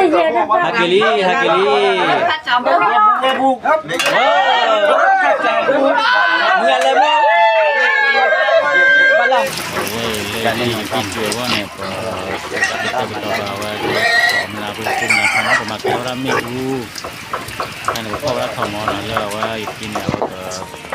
ဟးက့ၤလံ ဟးက့ၤလံ, မုၢ်လဲၤမုၢ်, အဝဲအံၤလၢယကံၢ်အဂီၢ်န့ၣ် ပကတဲာ်ကတီၤဘၣ်ဝဲဒၣ် မုၢ်လၢ်ပှၤမုၢ်လၢ်ခါမး ပမၤကဲဝဲဒၣ်မ့ၣ်အူ, ဖဲန့ၣ်ပဖီၣ်ဝဲဒၣ်ထီၣ်မီၤနီၤ လၢအဝဲယကံၢ်န့ၣ် ပကံၢ်န့ၣ်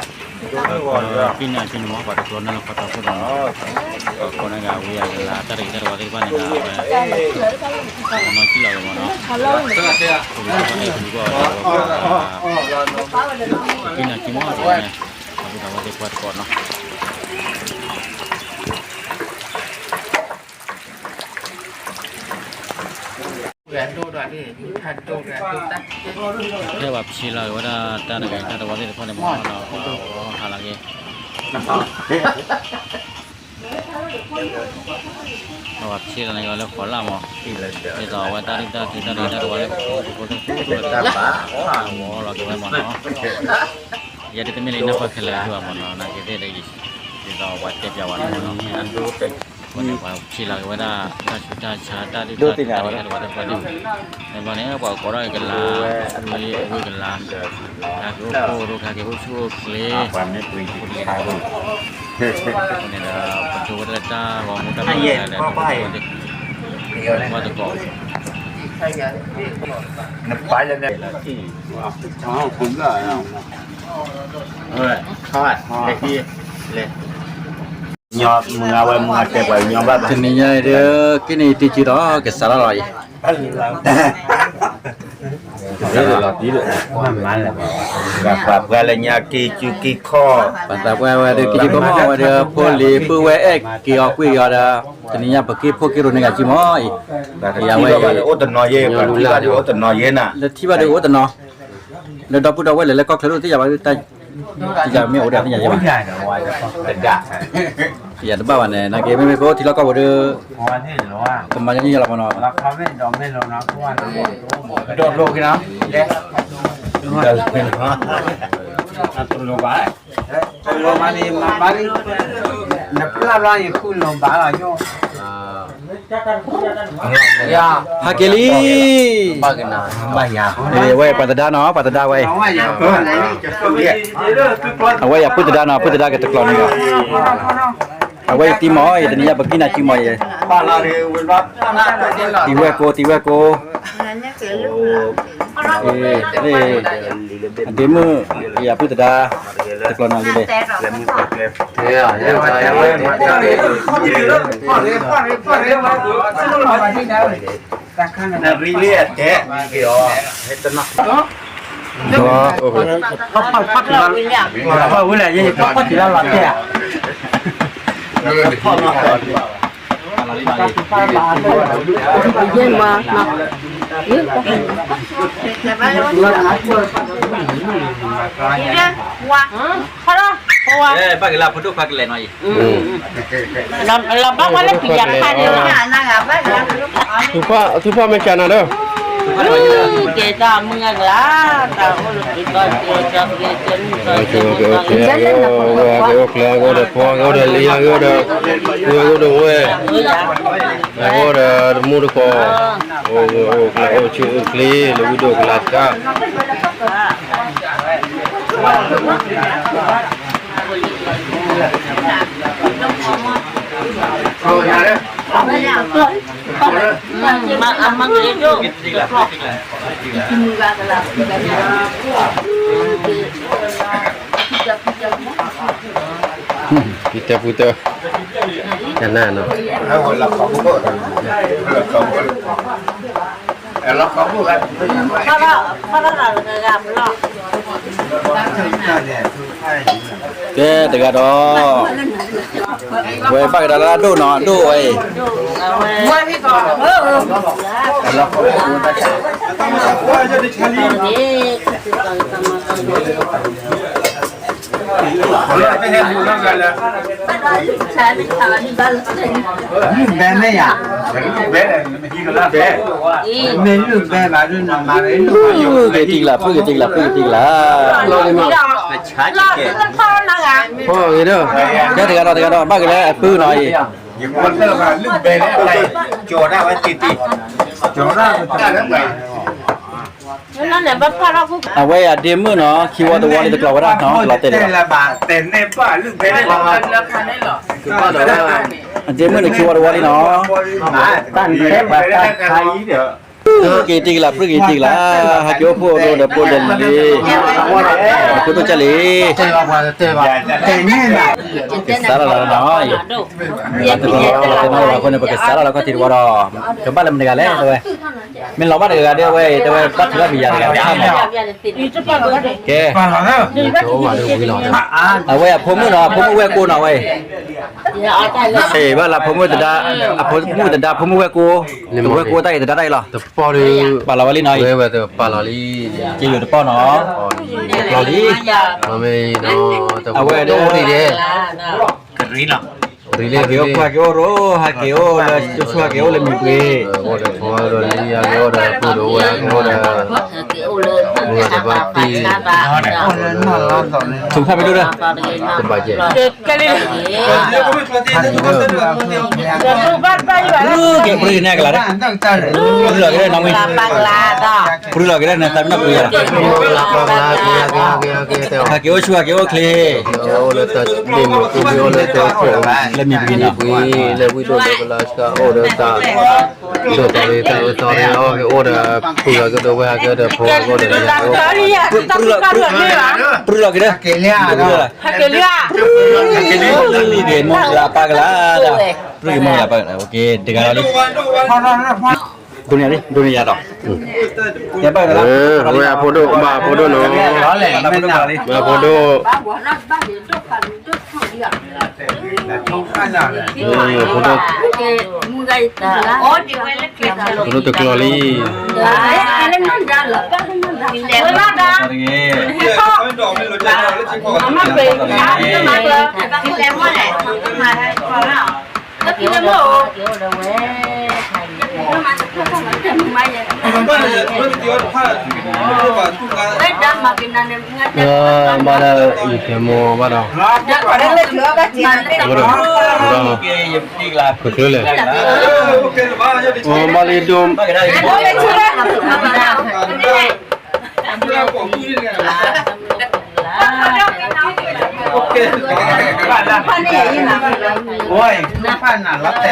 အကံၢ်န့ၣ်မီၤ ပှၤတကျိၤန့ၣ်လၢခီတီခိၣ်ဒီး ပကိးန့ၢ်က့ၤဝံအကလၤ တၢ်တဂ့ၤတၢ်တဝါသ့ၣ်တဖၣ်န့ၣ်ဒီး အဝဲ နီၢ်ကံၢ်လီၤက့ၤမီၤနီၤ, ပကအဲၣ်ကံၢ်ဂီၢ်ဒီး ကံၢ်န့ၣ်ကံၢ်မီၤဒီး အဝဲသ့ၣ်ပှၤတကိးနီၤ ဖဲပှၤဖံလီၤက့ၤဝဲဒၣ် တၢ်တဂ့ၤတၢ်တဝါသ့ၣ်တဖၣ်န့ၣ်မီၤဒီး ပှၤဟးလီၤက့ၤ ပှၤဖံလီၤန့ၣ်က့ၤလၢဃီၤလၢ်မီၤ, ဒ်သိးအဝဲတၢ်ဒုၣ်တၢ်ထုးတၢ်တဂ့ၤတၢ်တဝါလၢပဖိပဖိတဖုလီၤက့ၤဝဲမီၤနီၤ, ယဲဒ်တမ့ၢ်လၢယနၢ်ပၢၢ်ခဲလၢာ်လၢၤဘၣ်မီၤနီၤ နာ်က့သ့ၣ်ဒီး ဒ်သိးပှၤတဲပျးဝဲလၢမီၤနီၤ အဃိန့ၣ် ပှၤဖံလီၤက့ၤဝဲဒၣ် တၢ်ဆူးတၢ်ဆါတၢ်ဒုၣ်တၢ်ထုးတၢ်တဂ့ၤတၢ်တဝါသ့ၣ်တဖၣ်န့ၣ်, န့ၣ်ဘျီန့ၣ် ပှၤကိးထီၣ်က့ၤကလၤ, ဝံအဝံကလၤ, ကဟဲက့ၤအိၣ်ဖှိၣ်ရိၣ် ကဟဲက့ၤအိၣ်ဆူၣ်အိၣ်ချ့, အဃိန့ၣ်ဒီး ပဒိဝဲဒၣ်တၢ်ဂီၤမူတၢ်မၤလၢ်လၢ်ဒီး ပှၤတကိး နပာ်လၢန့ၣ် ညီမုၢ်ဂၤဝဲမုၢ်ဂၤတဲပှၤညီဘၣ်ဘၣ် တနံၤညါအံၤဒီး က့န့ၣ်ယတံၤစုဒီး ကစးထီၣ်လီၤအံၤ ပှၤပှၤလၢညါက့ၤစုက့ၤခီၣ် ပှၤသးပှၢ်ဝဲဒီး က့ၤစုက့ၤခီၣ်မီၢ်ဝဲဒီး ဖိလံၤပုၢ်ဝဲၢ်အဲၣ်က့ၤအီၤကွံာ်က့ၤအီၤဒီး တနံၤညါပက့ၤဖှိၣ်က့ၤရိၣ်န့ၢ်က့ၤစုမီၢ်အံၤ, ယဝဲအံၤ လၢထံၣ်ဘၣ်ဒီးအိၣ်တနီၤ, လၢဒီပုၢ်ဒီဝဲၢ်လၢလၢကီၢ်ချၢဒိၣ်သ့ၣ်ယၤဘၣ် တယၤမ့ၢ်အိၣ်ဒီးသ့ၣ်ညါယဲဘၣ်, ယတဘၣ်ဘၣ်န့ၣ် နာ်က့မ့မ့ၢ်ကအိၣ်ထံလီၢ်ကီၢ်ပူၤဒီး ကမၤညီညီလီၤမနီၤ, ဒီးလိၣ်က့ၤနီၤ, တလိၣ်ဘၣ်, တလိၣ်ဘၣ်န့ၣ် မၤဘၣ်လံ, နပျၢ်ဘျီန့ၣ် ဃုလိၣ်ဘၣ်လီၤယိၣ် ဟးက့ၤလံ, အဝဲပှၤသဒါနီၤ ပှၤသဒါဝဲအံၤ, အဝဲအံၤအပုၢ်သဒါနီၤ အပုၢ်သဒါကတကျီၤန့ၣ်လီၤ, အဝဲအံၤတံၤမီၢ်အံၤ တနံၤညါပကံၢ်နၤစုမီၢ်အံၤ, တံၤဝဲၢ်ကိ, တံၤဝဲၢ်ကိ အဒ့မုၣ် ယပုၢ်သဒါ တကျီၤနီၤလံလဲၣ်, နရံလံအတဲ, ဖီၣ်ဖီၣ်ထံလၢလီၤတဲၢ်ဧါ, ယဲမၤနီၤ, ဘၣ်က့ၤလၢဖိဒိၣ်ခွါကလဲၤနီၤအံၤ, လီၤဘၣ်ဝဲလၢပျံၤယၤခါန့ၣ်လီၤ, ထူဖီၣ်မ့ၢ်ကနၤဒီး, ကဲတၢ်မုၢ်ဂၤကလါ, တၢ်အိၣ်လၢပျံၤကီၢ်ကဲကၢ်ကဲကၢ်မုၢ်ကီၢ်ကဲကၢ်, ကဲအိၣ်ကျဲကအိၣ်ဒီးဖိ ကအိၣ်ဒီးလံ ကအိၣ်ဒီး, ကအိၣ်ဒီးဝဲ, ကအိၣ်ဒီးတမူတကိး, အိၣ်ကျဲအိၣ်ဆူၣ်အိၣ်ချ့ လၢဝံဒိၣ်ကလၤတၢ် ဖံတဲဖုတဲ, ကနၣ်နီၤ ကဲတဂၤဒီး, ဝဲဘၣ်ကဒါလၢဒိၣ်နီၤ ဒိၣ်ဝဲအံၤ, ဘဲမ့ၢ်ယၤ, ဘဲ, မ့ၢ်လုၢ်ဘဲဘၣ်ဒုးနမၤဝဲလုၢ်, ဖုက့ၤတံၤကလၤ ဖုက့ၤတံၤကလၤ ဖုက့ၤတံၤကလၤ, ဖီၣ်ဂ့ၤဒီး, ကဲတဂၤဒီးတဂၤဒီး ဘၣ်က့ၤလၢအပုၢ်နီၤအံၤ, ယကွၢ်လၢဘၣ်လုၢ်ဘဲလၢအကျါ, ကၠီၤဒၣ်ဝဲတံၢ်တံၢ် အဝဲအဒ့မုၣ်နီၤ ခံဝီတဝီလံတကျိၤဝဲဒၣ်နီၤ တလီၤတဲာ်လၢၤဘၣ်. အဒ့မုၣ်န့ၣ်ခံဝီတဝီလံနီၤ. က့ၤတံၢ်ကလး ပြံၢ်က့ၤတံၢ်ကလး ဟဲက့ၤအိၣ်ဖှိၣ်အိၣ်ဒီးဖိဒီးလံၤ အဖိဒိၣ်ကၢ်လံၤ ကစးလီၤလီၤနီၤ တကလီၤလီၤတဲနီၤလီၤအဃိန့ၣ် ပကစးလီၤလီၤခီၣ်ထံးတဝီဒီး ကဘၣ်လၢမတၤတဂၤလဲၣ် တဲဝဲ မ့ၢ်လီၤဘၣ်တဂၤဂၤဒီး အဝဲတဲဝဲဘၣ်ထုးဘၣ်ပယၤတဂၤတခါမး ကဲ အဝဲအဖိမုၣ်နီၤ အဖိမုၣ်ဝဲၢ်ကိနီၤဝဲ ဘၣ်လၢအဖိမုၣ်သဒါ အဖိမုၣ်သဒါ ဖိမုၣ်ဝဲၢ်ကိ တဝဲၢ်ကိတၢ်အံၤသဒါတၢ်အံၤလီၤ ပာ်လီၤဝဲလံနီၤ ပာ်လီၤလံ က့ၤယိာ်တပီၢ်နီၤ တပီၢ်လံ အဝဲဒၣ် ဟးက့ၤအိၣ်ရိ ဟးက့ၤအိၣ်လၢ ယိၤဆူဟးက့ၤအိၣ်လၢမံၤပှ့ၤ ထုးဖးမ့ၢ်ဒိၣ်ဒီး ကဲပြံၢ်န့ၣ်ကလၤဒၣ် ပြံၢ်လီၤက့ၤဒၣ်နီၢ်မ့ၢ် ပြံၢ်လီၤက့ၤဒၣ်န့ၣ် သးမ့ၢ်နီၢ်ပြံၢ်ယၤလီၤ ဟးက့ၤအိၣ်ဆူၣ်ဟးက့ၤအိၣ်ချ့ လၢမံၤပှ့ၤနီၤ လၢဝံၣ်ဒိၣ်လၢပလၢဆှးအိၣ်ဒီးတၢ် ဒိၣ်သီၣ်လံတၢ်အၢသီၣ်လံ အီၣ်က့ၤအိၣ်ဒီး ပုၢ်လီၤက့ၤဒိၣ်ဝဲဟးက့ၤဒီးဖိဟးက့ၤအိၣ်ဒီး ပြံၢ်လီၤက့ၤဒၣ် မိၢ်ကလးပၢ်ကလးဒီး ပြံၢ်က့ၤမိၢ်ကလးပၢ်ကလး တဂၤလီၤလံ ဒိးန့ၢ်ယၤလံ ဒိးန့ၢ်ယၤဒီး ဝဲအဖိဒိၣ်ဘၣ်အဖိဒိၣ်နီၤ အဖိဒိၣ် အဖိဒိၣ်တကျီၤလံ ဘၣ်လၢယကဲမိၢ်ဘၣ်ဒီး ကချ့လဲၣ် ဘၣ်လံဒိၣ် ဟးက့ၤလံ ဘၣ်ဒီးလၢဖိမုၣ် ဘၣ်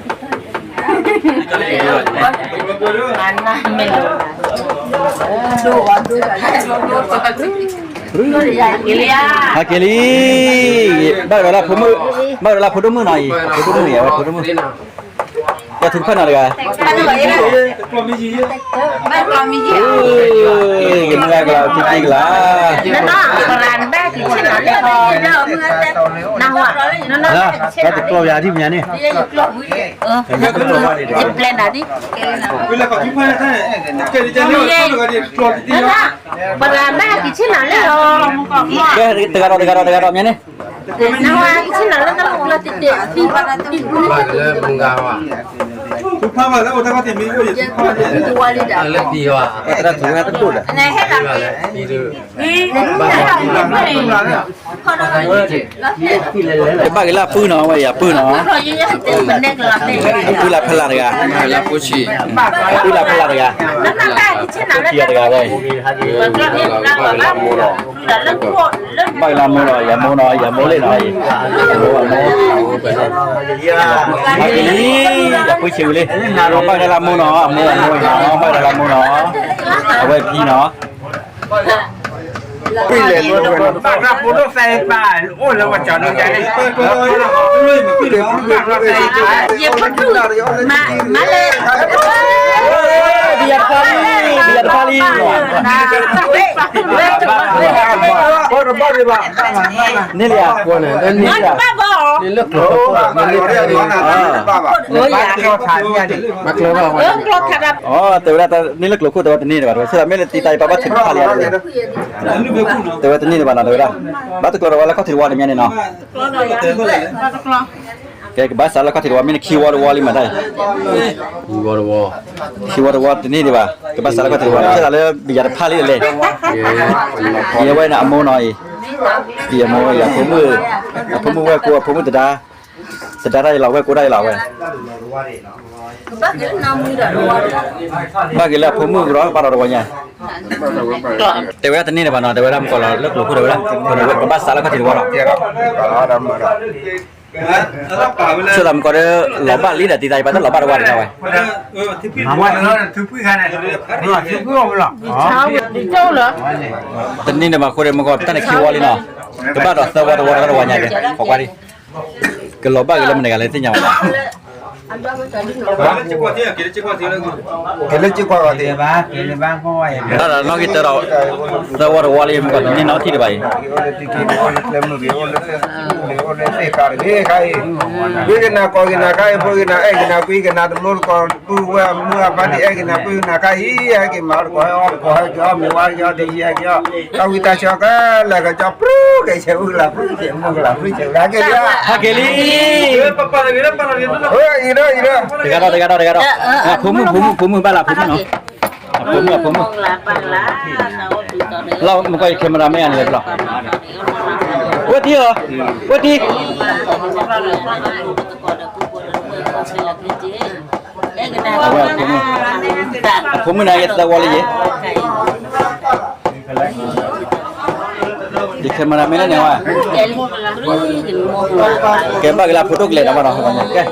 ဒီးလၢဖိဒိၣ်မုၣ်နီၤအံၤ ဖိဒိၣ်မုၣ်အံၤ အဝဲဖိဒိၣ်မုၣ် ပှၤထုးတဖၣ်နီၤတဂၤ ကမုၢ်ဂၤကလၤထံကံကလၤ တကျီၢ်ယၤဒ်မ့ၢ်န့ၣ် ပှၤဘၣ်ကဆ့ၣ်နီၤလၢ တဂၤဒီးတဂၤဒီးတဂၤဒီးမ့ၢ်န့ၣ် နဝဲကဆ့ၣ်နီၤလၢတၢ်လီၢ်လၢတတဲ လၢမုၢ်ဂၤဝဲ လၢသံဝဲ တၢ်ထုးဝဲတဒိၣ်ဒီး ဘၣ်က့ၤလၢပုၢ်နီၤ ဝဲယၤပုၢ်နီၤ ပုၢ်လၢဖဲလၢ်တဂၤ ပုၢ်လၢဖဲလၢ်တဂၤ ပုၢ်ထံၣ်တဂၤဝဲ ဘၣ်က့ၤလၢမိၢ်နီၤ ယၤမိၢ်နီၤ ယၤမိၢ်လံနီၤ ဘၣ်က့ၤလံ ယပုၢ်ဆံးဝံၤလံ ဘၣ်က့ၤလၢမိၢ်နီၤ အမိၢ်အမိၢ်နီၤ ဘၣ်က့ၤလၢမိၢ်နီၤ အဝဲဖံနီၤ ပှၤဖိဒိၣ်သဲပၢ်အိၣ်လၢပှၤကၠီၤဒိၣ်ယါန့ၣ် ယဖိဒိၣ် မၤလဲၣ် ဘယၤတဖၣ်လံ ဘယၤတဖၣ်လံ န့ၣ်လံဧါ န့ၣ်လၢကျိၤခိၣ် မၤကျၢၤဘၣ် တဲဝဲဒၣ်န့ၣ်လၢကျိၤခိၣ် တဲဝဲတန့ၢ်ဒံးဘၣ် တဲဝဲဆၣ်မ့ၢ်လၢတံၤသးအံၤ ပှၤဘၣ်ထုးဖးလံဧါ တဲဝဲတန့ၢ်ဒံးဘၣ်နီၤ တဲဝဲဒၣ် ဘၣ်တကျီၤဒီးဝဲလၢခီၣ်ထံးတဝီန့ၣ်မ့ၢ်န့ၣ်နီၤ ကဲ ကဘၣ်စးလၢခီၣ်ထံးတဝီ မ့ၢ်နခံဝီတဝီလံမးတၢ်အံၤ ခံဝီတဝီတန့ၢ်ဒံးဘၣ် ကဘၣ်စးလၢခီၣ်ထံးတဝီ ဆၣ်သးလၢဘယၤတဖၣ်လံလဲၣ် ယဝဲန့ၣ်အမိၢ်နီၤအံၤ ယမိၢ် ယဖိမုၣ် အဖိမုၣ်ဝဲၢ်ကိ အဖိမုၣ်သဒါ တဒါတၢ်အံၤလီၤ ဝဲကိးတၢ်အံၤလီၤဝဲ, ဘၣ်က့ၤလၢအဖိမုၣ်ကဒီး ဘၣ်ဒီးတဝီညါ, တဲဝဲဒၣ်တန့ၢ်ဒံးဘၣ်နီၤ တဲဝဲဒၣ်မုၢ်ကီးလီၤလၢကျိၤခိၣ်ဒီးဝဲဒၣ် ကဘၣ်စးလၢခီၣ်ထံးတဝီလီၤ, ဆိသးမုၢ်ကီးဒီး လီၤဘၣ်လံဒီးတံၤသးအံၤ ပှၤတလီၤဘၣ်တဝီဒံးနီၤဝဲ, တန့ၢ်ဒံးဘၣ်အဃိဒီးမုၢ်ကီးတၢ်န့ၣ်ခံဝီလံနီၤ, ကဘၣ်ဒီးသၢဝီတဝီတဝီညါက့ၤ ခိးကွၢ်ဒံး ကလီၤဘၣ်က့ၤလၢမနုၤဂၤလဲၣ်သ့ၣ်ညါဘၣ်, က့ၤလၢက့ၤကွၢ်ဂီၤသ့ၣ်, တၢ်ဒီးနီၣ်ဂံၢ်တၢ်ဒီး သၢဝီတဝီလံ မုၢ်ကီးတန့ၢ်နီတထံၣ်ဒံးဘၣ်အံၤ, အိၣ်လၢသ့ၣ်ခါတဂ့ၤခါအံၤ, ဝံကနၤကီၢ်ကနၤခါအံၤ ဖိကနၤအဲၣ်ကနၤကွံကနၤတလိၣ်တကီၢ် ပုၢ်ဝဲၢ်မုၢ်အပၢ်ဒ်အဲၣ်ကနၤကွံကနၤခါအံၤ ဟဲက့ၤမၤအီၣ်တကီၢ် ဟဲအီၣ်တကီၢ် ဟဲက့ၤအီၣ်မ့ၤဝါက့ၤအီၣ်တယံၤဟဲက့ၤအီၣ် တၢ်ဝံတၢ်ဆၢကလဲၤကကီၢ် ပြုက့ၤဆဲး မုၢ်ကလၤ ပြုက့ၤဆဲး မုၢ်ကလၤ ပြုက့ၤဆဲး ဟဲက့ၤလံ, ဟဲက့ၤလံ, အံၤဒီးအံၤဒီး တဂၤဒီးတဂၤဒီးတဂၤဒီး, ဖိမုၣ်ဖိမုၣ်ဖိမုၣ်ဘၣ်လၢဖိမုၣ်နီၤ, အဖိမုၣ်အဖိမုၣ်, လၢမုၢ်ကီး ယ camera man န့ၣ်လဲၤဘျီ, ဝဲတံၤဧၢ, ဝဲတံၤ အဝဲအဖိမုၣ်, အဖိမုၣ်န့ၣ် ယသၢဝီလံယဲ, ယ camera man လၢန့ၣ်ဝဲ, ကဲဘၣ်က့ၤလၢအဖိဒိၣ်ကလဲာ်ဒီးဘၣ်ဒီး, ကဲ,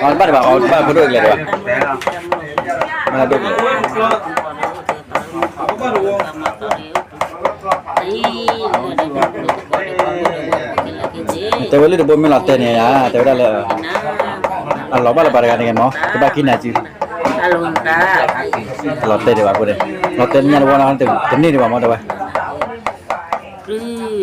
ဘၣ်ဒံးဘၣ် ဘၣ်ဖိဒိၣ်ကလဲာ်ဒီးဘၣ်, ဘၣ်ဒိၣ်ကလဲာ် တဲဝဲလၢတဘိမ့ၢ်လီၤတဲာ်န့ၣ်ယါ တဲဝဲဒၣ်လၢ အလီၤဘၣ်လၢပှၤတဂၤန့ၣ်နီၤ ကဘၣ်ကံၣ်နၤစု, အလီၤတဲာ်ဒံးဘၣ်အဃိန့ၣ်, လီၤတဲာ်လၢညါတဝီနီၤ တန့ၢ်ဒံးဘၣ်မ့ၢ်တဲဝဲ, ဟဲ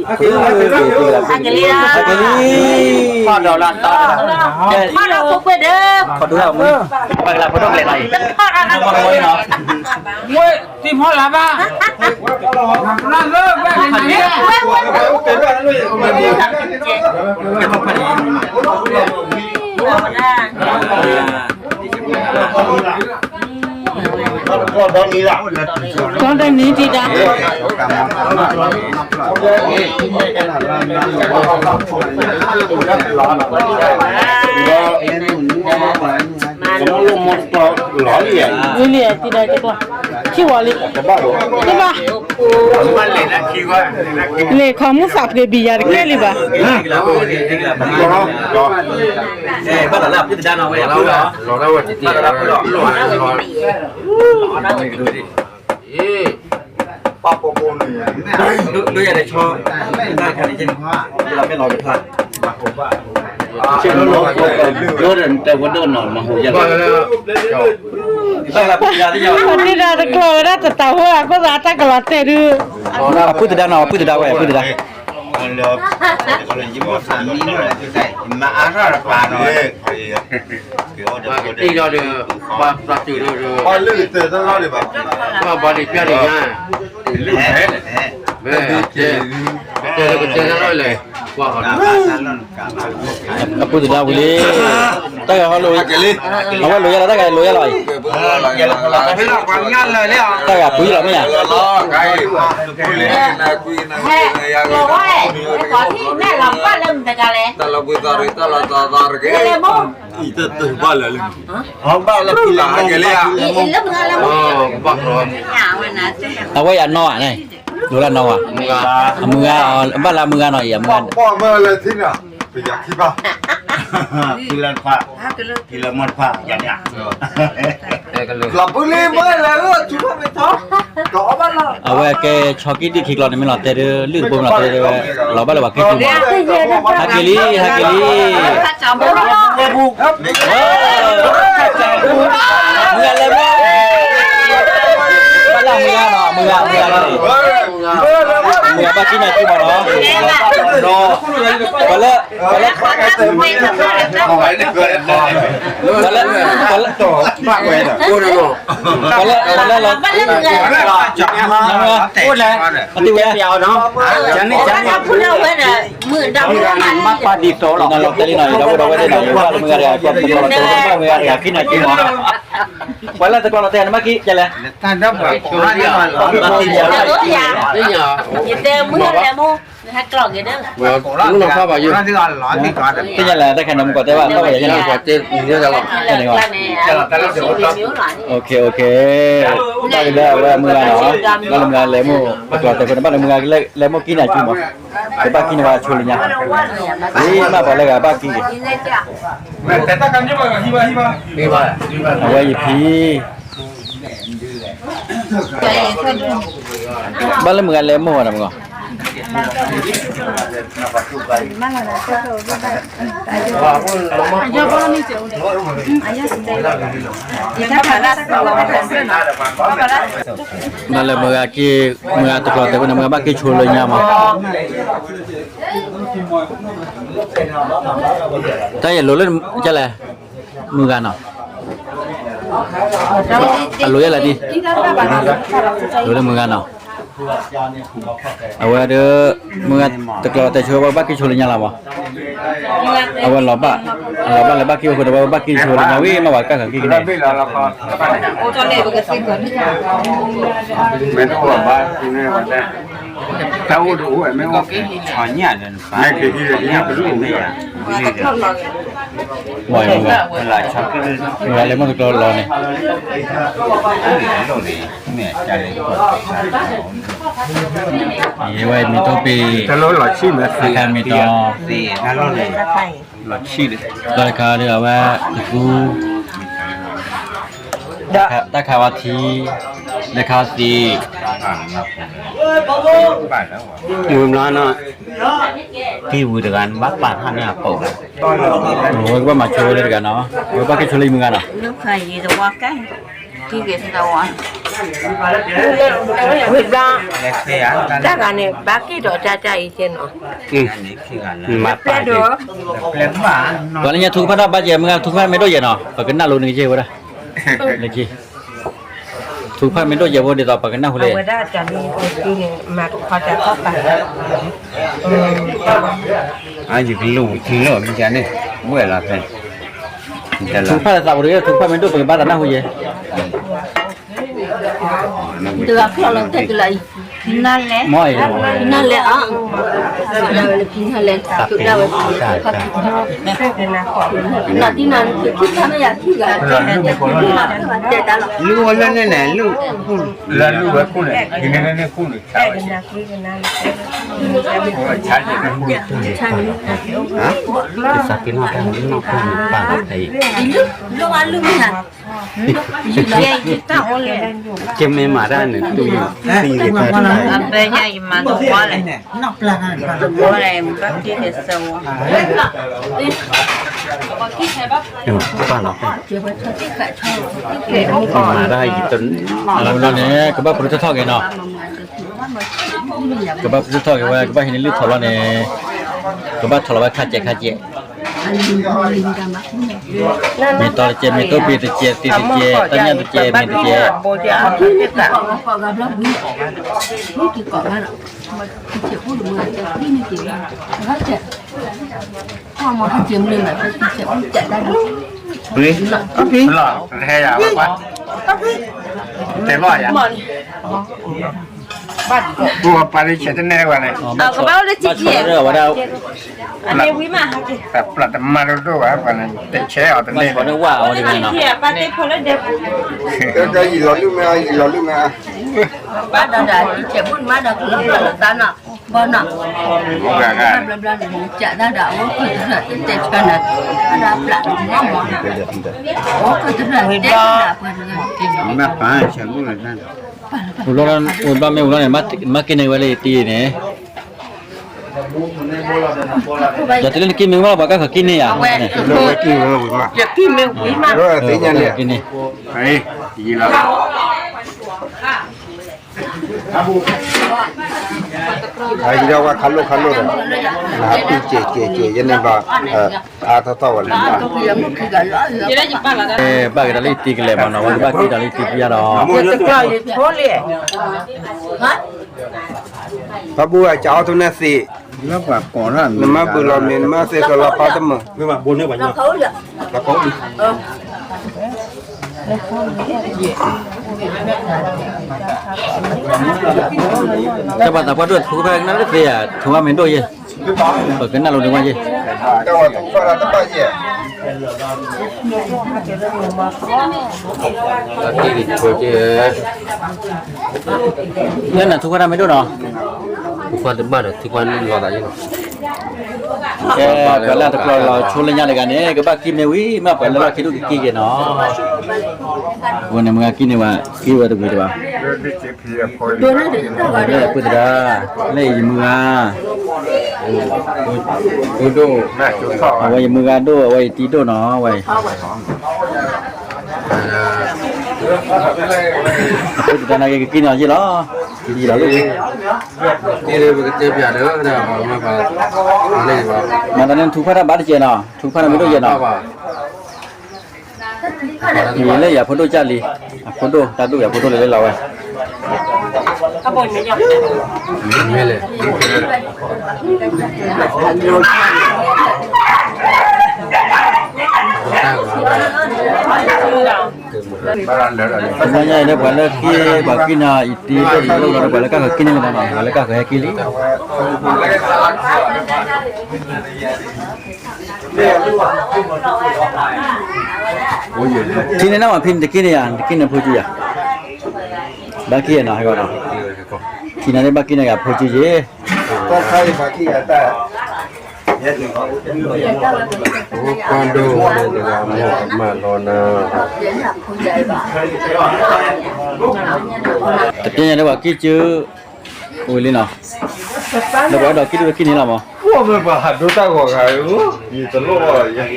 က့ၤလံ, ဟဲက့ၤလံ, ခီဒိၣ်လၢမုၢ်, ပှၤကလၢဖိဒိၣ်ကလဲာ်နီၤအံၤ, တံၤဖီလာ်ဘၣ်, ကီၢ်တနံၤတံၤဒါ ဝံၤလံတံၤဒါကကွၢ်, ထံၣ်ဝီလံ, တဘၣ်, လဲၤခီမုၢ်သးပှ့ၤဘံၣ်ယၤတကဲလံဘၣ်, ဘၣ်လီၤလၢအပုၢ်တဒါနီၤဝဲ, ဒိၣ်ယၤဒီးဆီ, တၢ်ခါန့ၣ်, မ့ၢ်လီၤတဖျါ, ဒိၣ်ဒီးတဲဝဲဒိၣ်နီၤ မဟူးယၤ, တၢ်လၢပတဒါသ့ၣ်ညါ, ပတဒါတကျိၤဝဲဒၣ်တတးဖိ အခိၣ်သးတၢ်ကလီၤတဲာ်ဒုး, အပုၢ်တဒါနီၤ အပုၢ်တဒါဝဲ အပုၢ်တဒါ မၤအါထီၣ်တပၤနီၤ, တံၤဒီး, ပှၤသးတုၤဒီး, ပှၤလၢကတဲတၢ်လီၤန့ၣ်ဘၣ်, ပှၤဘၣ်ဒံးပျၢ်ဒံးညါ, တဲ, တဲလၢကတဲတၢ်လီၤလဲၣ်, ပှၤ, အပုၢ်တဒါဝံၤလံ, တၢ်ဂၤဟီလိာ်, အဝဲလိာ်ယဲလီၤ တၢ်ဂၤလိာ်ယဲလီၤအံၤ, တၢ်ဂၤပှ့ၤလီၤမ့ၢ်ဧါ ဟဲ, လီၤဝဲ, ဟဲကီးထံၣ်နဲၣ်လီၤဘၣ်လၢမတၤတဂၤလဲၣ်, တၢ်လီၤဘှံးသးရ့ၣ် တၢ်လီၤသးသးတက့ၢ်, ဘၣ်လၢ, ဘၣ်လၢဖံလၢမီၢ်, ဘၣ်လၢမီၢ်, အဝဲအနီၢ်ဧါန့ၣ်, လိၤလၢအနီၢ်ဧါ, အမုၢ်ဂၤ, ဘၣ်လၢအမုၢ်ဂၤနီၤအံၤ, အမုၢ်ဂၤ, ပယီၤခံဘၣ်, ဖံလၢတဖၣ်, ဖံလၢမီၢ်တဖၣ်, လီၤဘုလံမ့ၢ်လဲၣ်, အဝဲကဲ ဆီကံၣ်ဒံၣ်ခံကျီန့ၣ် မ့ၢ်လီၤတဲာ်ဒုး လုၢ်တဘိမ့ၢ်လီၤတဲာ်ဒုးဝဲ လီၤဘၣ်လၢပှၤကဲကုၢ်မီၤ, ဟဲက့ၤလံ ဟဲက့ၤလံ, မုၢ်ဂၤလဲၤမီၢ်, ဘၣ်လၢမုၢ်ဂၤနီၤ မုၢ်ဂၤ မုၢ်ဂၤ, မုၢ်ဂၤဘၣ်ကံၣ်နၤကံၣ်မီၤနီၤ, ပှၤလၢ ပှၤလၢ ပှၤလၢ ပှၤလၢ ပှၤလၢလီၤ အိၣ်လဲၣ် အတံၢ်ဝဲ မ့ၢ်ပၢ်ဒ်သိးလီၤ မုၢ်ဂၤန့ၣ် မ့ၢ်ပၢ်ဒ်သိးလီၤ မုၢ်ဂၤတဂၤ မုၢ်ဂၤတဂၤ ကံၣ်နၤကံၣ်မီၤ ပှၤလၢတကျီလီၤတဲာ် နမ့ၢ်ကံၣ်ကဲလဲၣ် တၢ်ဒၣ်ပှၤကိးဂၤဒဲးလီၤ ယတဲမုၢ်ဂၤလဲၣ်မူ မုၢ်နီၢ်ဖးဘၣ်ယိၣ်, သ့ၣ်ညါလၢတၢ်ခါန့ၣ် မုၢ်ကီၢ်တဲဘၣ် ဖးဘၣ်ယိၣ်န့ၣ်, ကန့ၣ်ဘၣ်, โอเค โอเค, ဘၣ်ကလၢအဝဲမုၢ်ဂၤနီၤ, ဘၣ်လၢမုၢ်ဂၤလဲၤမိၢ် ပကျီၢ်တဲဖဲန့ၣ် ဘၣ်လၢမုၢ်ဂၤလဲၤမိၢ်ကံၣ်န့ၣ်အကၠူမး, ကဘၣ်ကံၣ်န့ၢ်ဝဲဆိလၢညါ, မ့ၢ်မ့ၢ်ပှၤလၢဂၤဘၣ်ကံၣ်က့ၤ, အဝဲယဖံ ဘၣ်လၢမုၢ်ဂၤလဲၤမိၢ်ဝဲဒၣ်မုၢ်ဂီၢ်, ဘၣ်လၢမုၢ်ဂၤက့ၤ, မုၢ်ဂၤတကျီၢ်တဲဝဲန့ၣ် မုၢ်ဂၤဘၣ်က့ၤဆိလၢညါမး, တၢ်ယလိၤလၢ ကလဲၣ်, မုၢ်ဂၤနီၤ, အလိၤယဲလဲၣ်ဒ်, လိၤလၢမုၢ်ဂၤနီၤ, အဝဲဒီး မုၢ်ဂၤတကျီၢ်တဲဆိဝဲဘၣ်က့ၤဆိလၢညါလီၤမး, အဝဲလီၤဘၣ်, အလီၤဘၣ်လၢဘၣ်က့ၤအိၣ်ဃိဒီး ဝဲဘၣ်က့ၤဆိလၢညါဝံၤ မ့ၢ်ဝဲကၢ်ဃာ်က့ၤကန့ၣ် မ့ၢ်တအိၣ်ဘၣ်န့ၣ်, တၢ်အိၣ်တအိၣ်မ့ၢ်အိၣ်, မ့ၢ်က့ၤက့ၤက့ၤက့ၤ, မ့ၢ်ဝဲလဲၤမိၢ်တကျီၢ်လီၤန့ၣ်, မ့ၢ်ဝဲမ့ၢ်တအိၣ်ပ့ၤ, တၢ်ခါမ့ၢ်တီၤ, လီၤဆံၣ်ဒီး တၢ်ခါဒီးအဝဲ, တကူ, တၢ်ခါဝါထံ, တၢ်ခါသ့, မုၢ်ဘျီနီၤ, တံၤဝံၤတဂၤန့ၣ် ဘၣ်ပာ်ထီၣ်န့ၢ်အပိာ်လီၤ, ဝဲကဘၣ်မၤဆိဝဲလၢတဂၤနီၤ, ဝဲဘၣ်က့ၤဆိလၢမုၢ်ဂၤနီၤ ဝံၤဘျီ, တၢ်ဂၤန့ၣ် ဘၣ်က့ၤဒီးတၢ်တၢ်အံၤကဲနီၤ, ပှၤလၢညါထုကဖၣ်တၢ်ဘၣ်ယဲၢ် မုၢ်ဂၤထုကဖၣ်မ့ၢ်ဒိၣ်ယဲၢ်နီၤ ပကနၣ်လိန့ၣ်ကယဲၢ်ဝဲဒၣ်, လၢခံ, ထုကဖၣ်မ့ၢ်ဒိၣ်ယဲၢ်ဝဲဒ်သိးပကနၣ်ဟူလဲၣ်, အဝဲဒၣ်တၢ်န့ၣ်န့ၣ် မၤတခီတၢ်ခီပၤ ယကလူၤထံလီၤမ့ၢ်န့ၣ်, ဝဲလီၤဖဲ, ထုကဖၣ်လၢသးအိၣ်တဂ့ၤ ထုကဖၣ်မ့ၢ်ဒိၣ်ပကဘၣ်တၢ်နၢ်ဟူယဲၢ်, တဂၤဖျီၣ်လီၤတဲာ်ကလးအံၤ, နလဲၣ်, နလဲၣ်အီၤ, ဒၣ်ဝဲလၢဖံနလဲၣ်, ဒၣ်ဝဲ, လီၤတံၢ်နၤနသုခံဖးမ့ၢ်ယၤခံဂၤ, တဲတၢ်လီၤ, လူၤဝဲလၢန့ၣ်န့ၣ်, လူၤ, လၢလူၤဝဲခိၣ်န့ၣ်, ဒ်န့ၣ်န့ၣ်ခိၣ်န့ၣ်, ကစၢ်က့ၤနီၣ်တၢ်နီၣ်ဖးန့ၣ်ပာ်လီၤဖဲအံၤ, ယတၢ်အိၣ်လဲၣ်, ကမ့ၢ်မၤတၢ်န့ၣ် တူၢ်ယံၤသံယကဲ, အဘဲညါယမၤတဝါလဲၣ်, တဝါလဲၣ် ဘၣ်က့ၤကဲစၢၤဝဲ, ပာ်လီၤဖဲ, မၤတၢ်ယတနီၣ်လီၤန့ၣ် ကဘၣ်ပတုာ်ထီၣ်က့ၤနီၤ ကဘၣ်ပတုာ်ထီၣ်က့ၤဝဲ ကဘၣ်ဟံးန့ၢ်လုၢ်ထီၣ်လီၤန့ၣ်, ကဘၣ်ထီၣ်လီၤဝဲခါစဲးခါစဲး, မ့ၢ်တီတကဲး မ့ၢ်တိပ့ၤတကဲး သ့တကဲး တၢ်ညၣ်တကဲး မ့ၢ်တကဲး, တဲဘၣ်ယၤ, ပှၤပာ်လၢဆဲးတနဲၣ်ဝဲန့ၣ်, ကဘၣ်အိၣ်လၢဆဲးဆဲး, ဝဲဒၣ်, ပျၢ်တမၤဒိၣ်ဒိၣ်ဝဲ ပှၤန့ၣ် တဲဆဲးအီၤတန့ၢ်, ဝဲအီၤတန့ၢ်, ယလီၤလုၢ်မ့ၢ်, ယလီၤလုၢ်မ့ၢ်, ဘၣ်ဒီးဒၣ်ဆဲးဖိနမၤဒီးကလီၤပျၢ်လီၤသးနီၤ, ဘီနီၤ, ဘျီဘျီန့ၣ် ကးတၢ်ဒီး အဝဲကတရၢၢ်တဲဆၢနၤ, ဘၣ်ဒီးပျၢ်တမၤမး, အဝဲကတရၢၢ်တဲနၤပှၤတဂၤ, အိၣ်ဘျီမ့ၢ်အိၣ်ဘျီန့ၣ် မၤက့ၤန့ၢ်ဝဲလၢယတံၤန့ၣ်, ယတလၢနက့ၤမ့ၢ်ဝဲလီၤ ပှၤကါခီက့ၤန့ၢ်ယၤ, ယတံၤမ့ၢ်ဝဲ, က့ၤန့ၢ်, ယလီၤ, ယလီၤဝဲခးလိာ်ခးလိာ်ဒီး, နဟးပံၢ်ကဲးကဲးကဲး ယန့ၣ်ဘၣ်, အါထီၣ်ထီၣ်ဝဲလၢ, ဘၣ်က့ၤတၢ်လၢယတံၤကလဲာ်မးနီၤ ဝဲကဘၣ်က့ၤတၢ်လၢယတံၤပယါဒီး, ပှၤဘူၣ်အကၠီအီၣ်ထူနၢ်သ့, နမၤဘုၣ်လီၤမ့ၢ် နမၤသ့ကလီၤဖးတမုာ်, လၢ တၢ်ဘၣ်သးပှၢ်ဒိၣ်ထူဖဲကနၣ်လၢသ့ဧါ, ထူဝါမ့ၢ်ဒိၣ်ယဲ, ပကနၣ်လိၤန့ၣ်ဝဲယဲ, တၢ်ဝဲထူဖဲတၢ်တဘၣ်ယဲ, လၢနၤထူဖဲတၢ်မ့ၢ်ဒိၣ်နီၤ, ထူဖဲတဘၣ်ဒီးထူဖဲလီၤသးယဲနီၤ. ကဲ ပှၤလၢတကျီၤလီၤဆိလၢညါတဂၤန့ၣ် ကဘၣ်ကံၣ်မ့ၢ်ဝံၤ မ့ၢ်ပှၤလၢလီၢ်ခံဒိၣ်ကကံၣ်က့ၤနီၤ. အဃိန့ၣ် မုၢ်ဂၤကံၣ်န့ၢ်ဝဲ ကံၣ်ဝဲတဝံၤတဘၣ်, လၢပုၢ်သရၣ်, လၢယမုၢ်ဂၤ, အဝဲယမုၢ်ဂၤဒိၣ် အဝဲယတံၤဒိၣ်နီၤ ဝဲ အဃိသတးန့ၣ်က့ၤကကံၣ်န့ၢ်အီၤယ့ၢ်လီၤ, လံလီၤလံ, မၤသးန့ၣ်ထူဖဲတၢ်ဘၣ်တကဲးနီၤ, ထူဖဲတၢ်မ့ၢ်ဒိၣ်ယဲၢ်နီၤ, ယလၢယၤဖိဒိၣ်ကၢ်လံ, အဖိဒိၣ်တၢ်ဒိၣ်ယၤဖိဒိၣ်လၢလၢလီၤဝဲ မ့ၢ်လဲၣ် တနံၤညါအံၤဒီး ပှၤလၢက့ၤ ပှၤက့ၤန့ၣ် ယတံၤဒိၣ်ယံၤလိၣ်လီၤဒီး ပှၤလၢကၢ်ဃၢၤက့ၤန့ၣ်လီၤနီၤ, ပှၤလၢကၢ်ဃၢၤဟဲက့ၤလံ, ထံန့ၣ်နီၤ ဖံန့ၣ်တက့ၤန့ၢ်ယၤ တက့ၤန့ၢ်ဖိကၠူယၤ, ဘၣ်က့ၤနီၤ ဟဲကီးနီၤ, ထံန့ၣ်ဘၣ်က့ၤန့ၢ်ယၤဖိကၠူယ့ၢ် တက့ၤန့ၢ်ဒၣ်ပှၤကံၣ်ကၠူ, အိၣ်လံနီ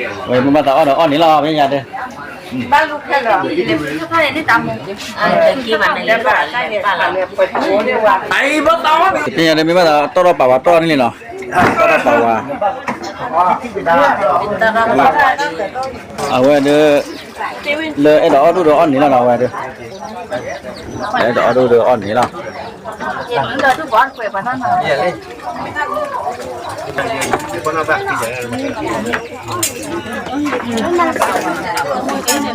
ၤ, ဒီးပှၤအဲၣ်ဒိးကံၣ်ဒိၣ်ကံၣ်န့ၢ်လီၤမး, ဝဲမ့ၢ်ဘၣ်သးအီၣ်ဒီးအီၣ်န့ၢ်လီၤ မ့ၢ်ယၤဒၣ် တက့ၤန့ၣ်ဒၣ်မ့ၢ်ဘၣ်သးတီၣ်ထီၣ်ပာ်ဝဲတီၣ်န့ၣ်လံနီၤ, တီၣ်ထီၣ်ပာ်ဝဲ, အဝဲဒၣ် လၢအဲၣ်ဒိးအီၣ်ဒိၣ်ဒီးအီၣ်န့ၢ်လီၤနီၤ အဝဲဒၣ်, အဲၣ်ဒိးအီၣ်ဒိၣ်ဒီးအီၣ်န့ၢ်လီၤ, လၢအဲၣ်ဒိးတီၣ်ထီၣ်ပာ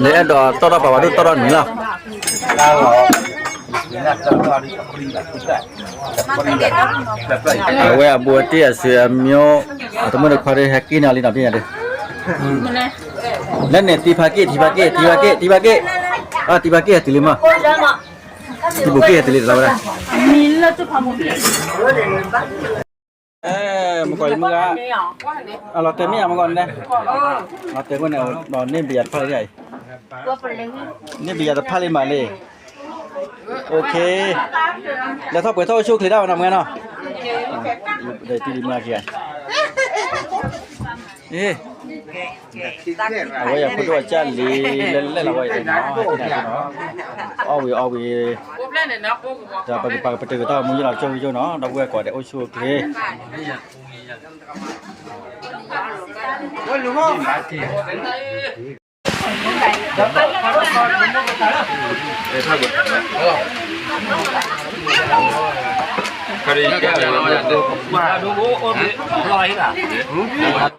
်ဝဲဒၣ်တီၣ်ထီၣ်န့ၢ်လီၤ, အဝဲအဘူးအတံၢ်အဆွေအမျိုး, အတမုၣ်တခွါဒ်ဟဲက့ၤန့ၢ်လံနီၤ ပညါဒၣ်, လၢန့ၣ်တံၤဖးက့ၢ် တံၤဖးက့ၢ် တံၤဖးက့ၢ် တံၤဖးက့ၢ်, အတံၤဖးက့ၢ်ဟဲတုၤလံမး, တံၤဖးက့ၢ်ဟဲတုၤလံတလီၤဝဲဒၣ် မုၢ်ကီၢ်ယမုၢ်ဂၤ, အလီၤတဲာ်မ့ၢ်ယါမုၢ်ကီၢ်န့ၣ်, လီၤတဲာ်ကွၢ်န့ၣ်, ဒီးန့ၢ်ဘံယၤတဖၣ်လံ, န့ၢ်ဘံယၤတဖၣ်လံမးလံ, အိၣ်ခ့, လဲၤထီၣ်ပှဲၤထီၣ်အိၣ်ဆူၣ်အိၣ်ချ့ဒၣ်ဝဲနီၤမုၢ်ဂၤနီၤ, ဒီးတံၤဒံးမုၢ်ဂၤခံဂၤ, အဝဲယၤဖိဒိၣ်အကၢ်လံ, လဲၤလဲၤလီၤဝဲအံၤနီၤ, အီၣ်ဝံၤအီၣ်ဝံၤ, ဒီးပကပာ်ကပတုာ်ကတီၢ်မူယလီၤကၠိဝံၤကၠိနီၤ, ဒီပုၢ်ဝဲၢ်ကိးဂၤဒဲးအိၣ်ဆူၣ်အိၣ်ချ့ ခါဒံးကဲ